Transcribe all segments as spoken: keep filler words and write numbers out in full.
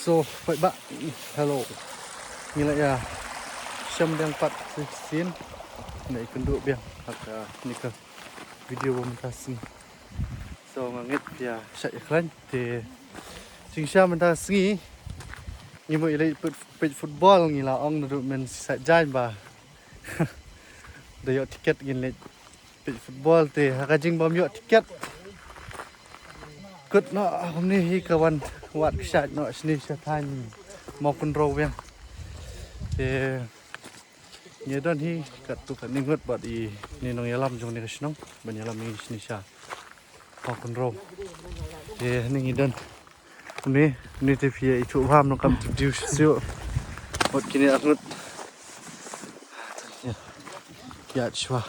So, bye bye. Hello. Ngi la ïa shem biang pat shisien. Ngi ïa kynduh biang ha kane ka video ba mynta sngi. So, nga ngeit phi ïa shah ïa khlaiñ te jingshisha mynta sngi ngi mut ïa leit peit, peit football. Ngi la ong naduh mynshwa jaiñ ba da ïoh tiket ngin leit peit football te ha ka jingbym ïoh tiket. Kut noh kumne hi ka wan wad kshaid noh shane sha thaiñ Mawkynrew biang. Te ngi don hi katto katne ngut bad ine i nongïalam jong kane ka shnong ban ïalam ïa ngi shane sha Mawkynrew. Te hangne ngi don. Une, une te phi ïa ithuh bha, ym nang kam introduce shuh. Wat kine ar ngut. Ïa, ïa shuwa.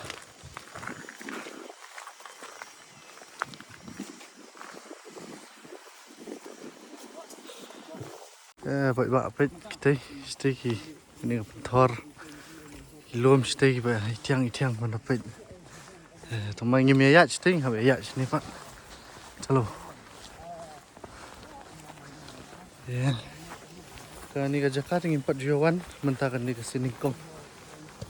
Eh, bad ba peit kitei, kitei ki, kine ki pynthor. Ki lum kitei kiba i thiang i thiang ban da peit. Eh, tang ma ngim ïa ïaid shatei, hap ïa ïaid shane pat. Chalo. Eh. Kane ka jaka te ngim pat ju wan mynta kane ka sngi nyngkong.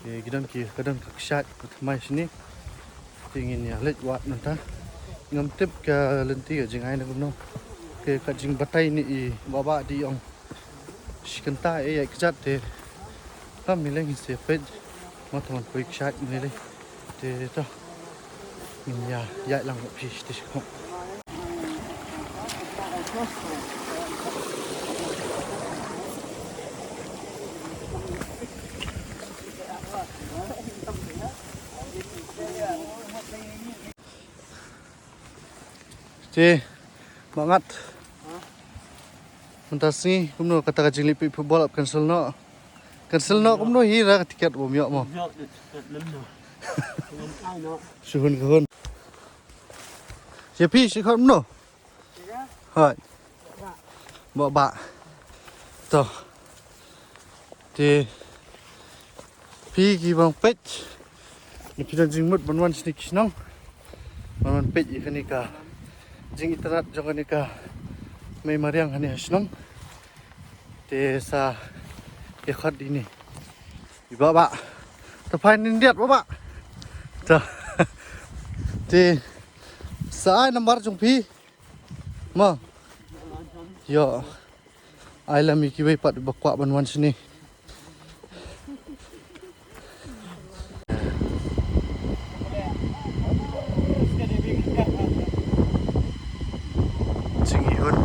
Eh, ki don ki, ka don ka kshaid ka thymmai shane. Te ngin ïa leit wad mynta. Ngam tip ka lynti ka jingai na kumno. Ka, ka jingbatai ne i Bah Bah dei ong. Shi kynta ïa ïaid kjat te. Kam, ngi leh ngin sa peit. Mo tang ban poi kshaid ngi leh. Te to. Ngin ïa ïaid lang bad phi shatei sha khong. Te, Bah Ngat. Mynta sngi kumno, kata ka jingleit peit football ap cancel noh. Cancel noh kumno hi, ra ka tiket bym ïoh mo. Shu hun ka hun. Ïa phi shu hun kumno. Hooid. Bah Bah. To. Te phi kiba peit, lada phi don jingmut ban wan shane ki shnong, ban wan peit ïa kane ka jingitynnad jong kane ka mei mariang hangne ha shnong, te sa ïa khot ïa ine i Bah Bah. To phai nang diat Bah Bah. To. Te sa ai number jong phi. Mo. Ïoh. Ai lem ïa kiwei pat ba kwah ban wan shane. Jingihun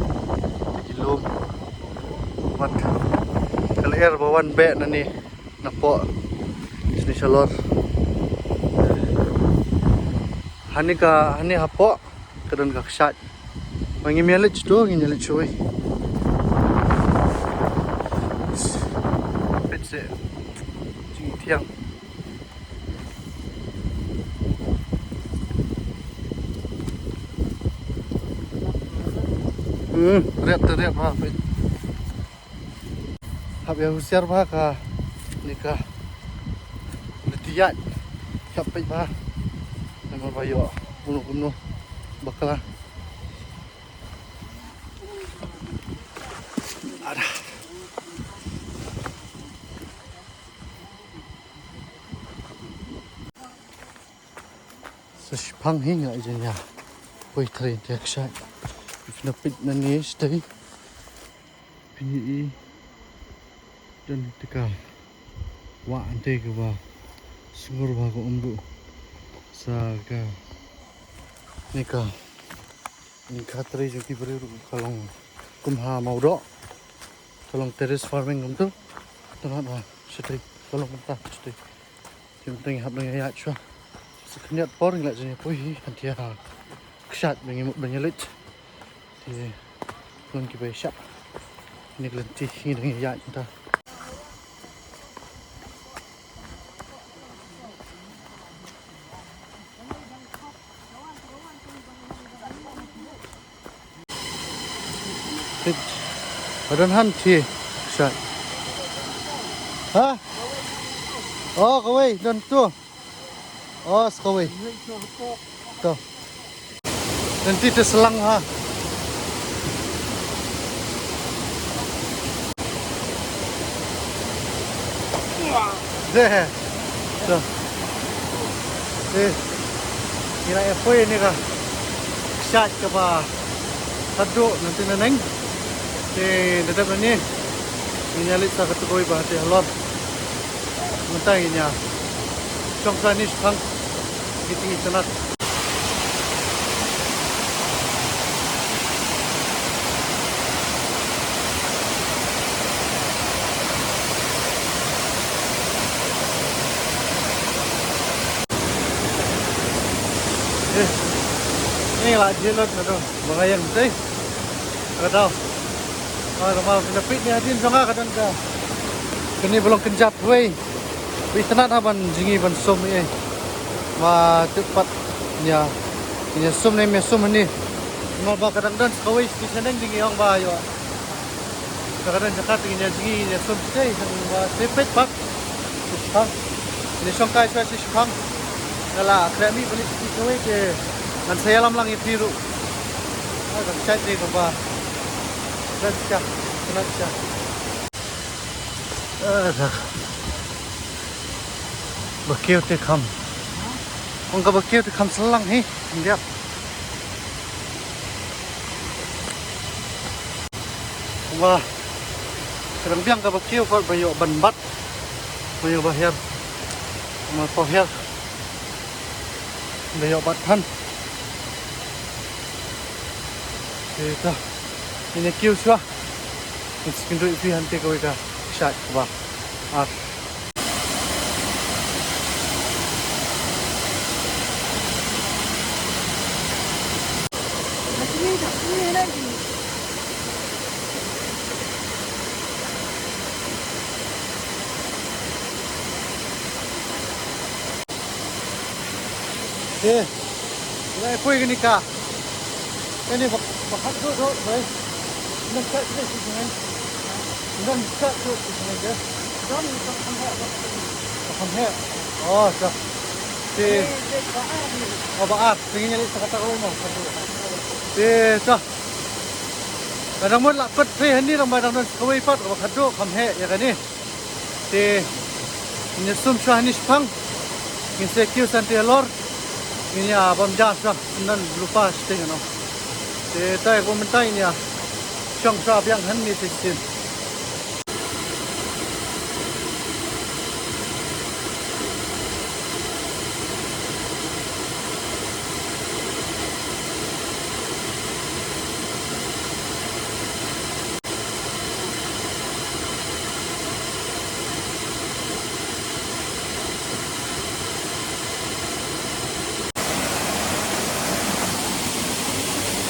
ki lum. Wat ka lyer ba wan beh na ne. Napoh shane shalor. Hangne ka, hangne hapoh ka don ka kshaid. Ba ngim ïa leit shuh, ngin ïa leit shuh. Peit seh. Jingthiang. Hmm, riat te riat bha, peit. Hap ïa husiar bha kane ka lynti ïaid. Hap peit bha. Namar ba ïoh kumno kumno bakla. Ada. Sa shiphang hi nga ïa jan ïa poi trei te kshaid. Phin ïa peit na ne shatei. Phin ïa i don te ka wah hangtei kaba sngur bha ka um ruh. Sa kane ka jingkha trei jong ki briew ruh ka long kum ha Mawdoh. Ka long terrace farming kumto. Tang ha shatei ka long kumta shatei. Te mynta ngi hap dang ïaid shuwa. Sa khyndiat por ngi la jan ïa poi hi hangtei ha kshaid ba ngi mut ban ïa leit. Te khun kiba ïa shah. Kine ki lynti ngi dang ïaid mynta. Peit. Ba don hangtei. Shah. Ha? Oh, kawei don tu. Oh, sa kawei. To. Lynti te slang ha. Te, to. Te, ngi la ïa poi ïa kane ka kshaid kaba khadduh na Tynaneng. Te, da dep nangne ngin ïa leit sha kata kawei ba hangtei halor. Mynta ngin ïa shong sha ne shipang. Ngi te ngi tnat. Eh, ngi la jia lut na to ba nga ïeng te. Ka daw. Ah, ka mal kane peit ne hadien jong nga ka don ka. Kane ba long kynjat wei. Ba itynnad ha ban jngi ban sum ïa. Ba tip pat ïa. Ïa sum ne ïa sum hangne. Namar ba ka dang don sa kawei station dang jngi ong ba ïoh. Ka dang jaka te ngin ïa jngi ngin ïa sum shatei, tang ba shatei peit pat. Sha shipang. Ngin ïa shong kai sha shipang. Nga la khleh mih balei shatei kawei te ngan sa ïalam lang ïa phi ruh. Ai, ka kshaid te kaba. Khleh sha, khleh sha. Eh, dak. Ba kiew te kham. Ong kaba kiew te kham slang hi. Ngiap. Wah. Ka dang biang kaba kiew pat ba ïoh ban bat. Ba ïoh ba hiar. Ba paw hiar. Ba ïoh bat than. Te ta. Ngin ïa kiew shuwa. Ngin sa kynduh ïa phi hangtei kawei ka kshaid kaba ar. Eh, ïa poi kane ka. Kane ba, ba khatduh duh, bai. Nang kat duh shisha ngan. Nang kat duh shisha ngan, eh. Ba kham heh. Oh, sa. Te. Oh, ba ar. Te ngin ïa leit sa kata kawei mo. Te, sa. Ka dang mut la kut te hangne dang ba dang don sa kawei pat, ba khatduh kham heh ïa kane. Te ngin ïa sum shuwa hangne shipang. Ngin sa kiew sha hangtei halor. Ngin ïa bam ja shuwa. Ngan lypa shatei noh. Te tai ba mynta ngin ïa shong shuwa biang hangne shisien.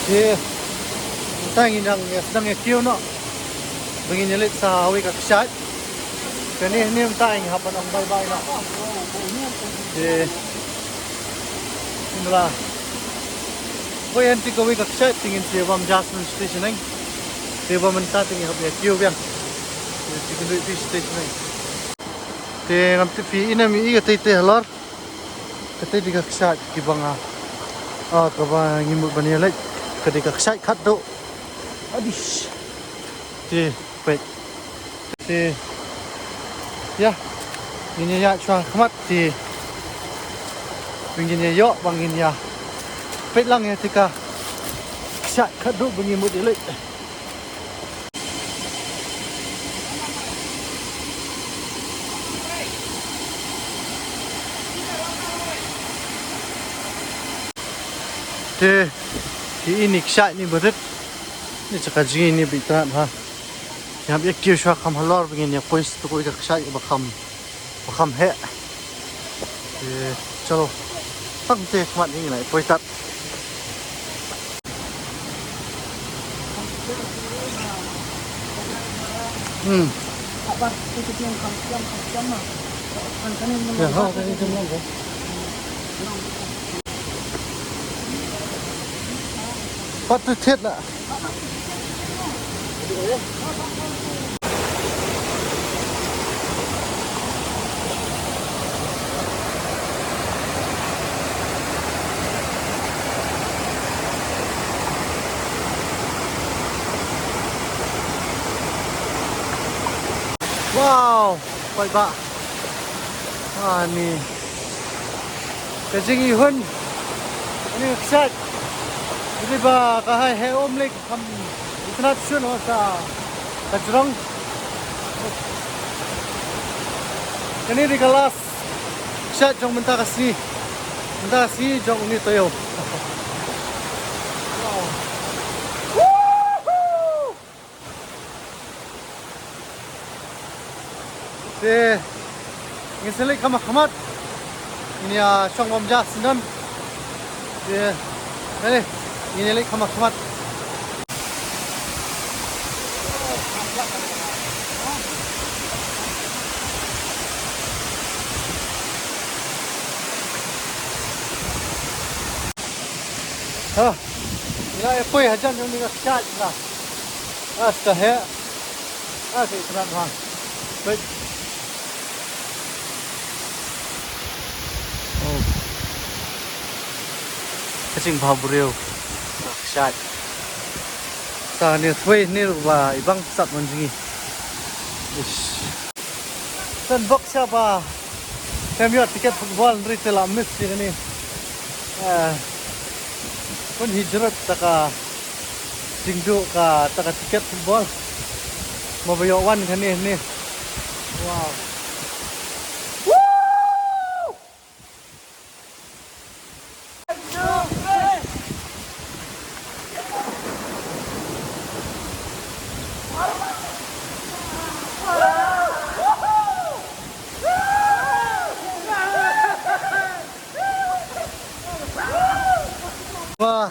Te, mynta ngi dang ïa sdang ïa kiew noh. Ba ngin ïa leit sa kawei ka kshaid. Kane hangne mynta ngi hap ban ong bye bye noh. Te, ngin la poi hangtei kawei ka kshaid te ngin sa bam ja sha station nang. Te ba mynta te ngi hap ïa kiew biang. Te kynduh ïa phi sha station nang. Te ngam tip phi i ne em i katei te halor. Katei dei ka kshaid kiba nga, ah, kaba ngi mut ban ïa leit. Ka dei ka kshaid khatduh. Adish. Te peit. Te ïa, ngin ïa ïaid shuwa ha khmat te. Ngin ïa ïoh ba ngin ïa peit lang ïa te ka kshaid khatduh ba ngi mut ïa leit. Te ki ini kshaid ni ba rit. Ni cha ka jngi ni ba itynnad ha. Ngi hap ïa kiew shuwa kham halor ba ngin ïa poi sha kawei ka kshaid ba kham, ba kham heh. Te chalo. Tang te khmat ni ngi la poi tad. Hmm. Ïa, ha, ka ni jong lang ko. Pat tu thied la. Wow, paidbah. Ani ka jingihun, ani ka kshaid. Ani ba ka hai he um lek kam itynnad shuh noh sa ka jrong. Kane dei ka last kshaid jong mynta ka sngi. Mynta ka sngi jong une u taïew. Te ngin sa leit kham ha khmat. Ngin ïa shong bam ja sngewdon. Te, eh, ngin ïa leit kham ha khmat. Ha. Ïa, eh, poi hajan jong ni ka kshaid la. Ah, ska he. Ah, ka itynnad ha. Peit. Oh. Ka jingbha briew. Ka kshaid. Sa ni thwei ni ruh ba i bang sat man jong ngi. Ish. Don bok sha ba kem ïoh tiket football, hynrei te la miss ïa kane. Eh, bun hi jrut ta ka jingduh kata ka tiket football. Mo ba ïoh wan kane ne. Wow. Ba,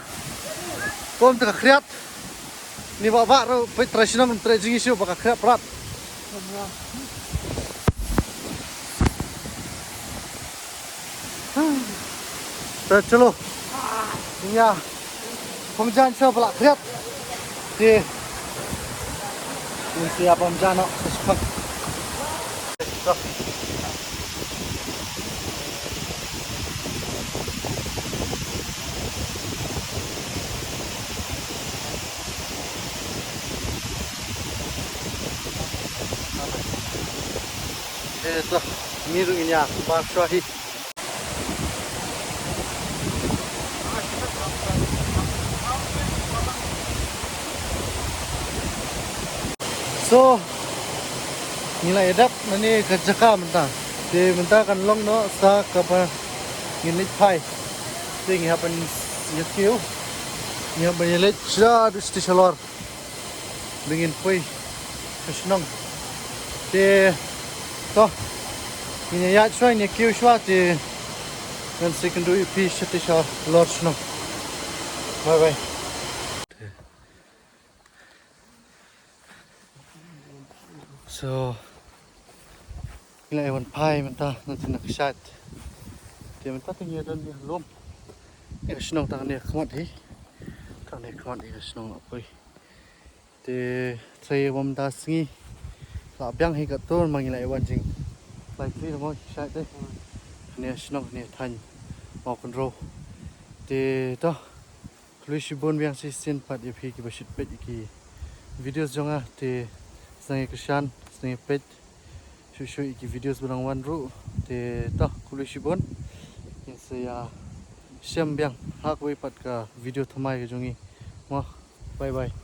bom te ka khriat. Ni ba ba ro peit trai shnong, trai jingïashu ba ka khriat prat. Te chalo. Ïa. Phong jan sha ba la khriat. Te. Ngin sia phong jan noh. Eh, to, ni ruh ngin ïa bar shuwa hi. So, ngi la ïa dep na ne ka jaka mynta. Te mynta kan long noh sa kaba ngin leit phai. Te ngi hap ban ïa kiew. Ngi hap ban ïa leit sha, sha shalor. Ba ngin poi sha shnong. Te to, ngin ïa ïaid shuwa, ngin ïa kiew shuwa, te ngan sa ïakynduh ïa phi shatei shalor shnong. Bye bye. So, ngi la ïa wan phai mynta na tynrai ka side. Te mynta te ngi ïa don ïa lum. Ïa ka shnong tang ne khmat hi. Tang ne khmat hi ka shnong la poi. Te trei ïa bam da sngi. La biang hi ka tur ma ngi la ïa wan jing. Lai kli mo side te. Ne shnong ne thaiñ. Mo kynro. Te to. Khublei shibun biang shisien pat ïa phi kiba shu peit ïa ki videos jong nga, te sngewbha ïa kyrshan, sngewbha ïa peit shuh shuh ïa ki videos ba dang wan ruh, te to khublei shibun. Ngin sa ïa shem biang ha kawei pat ka video thymmai ka jong ngi. Mo, bye bye.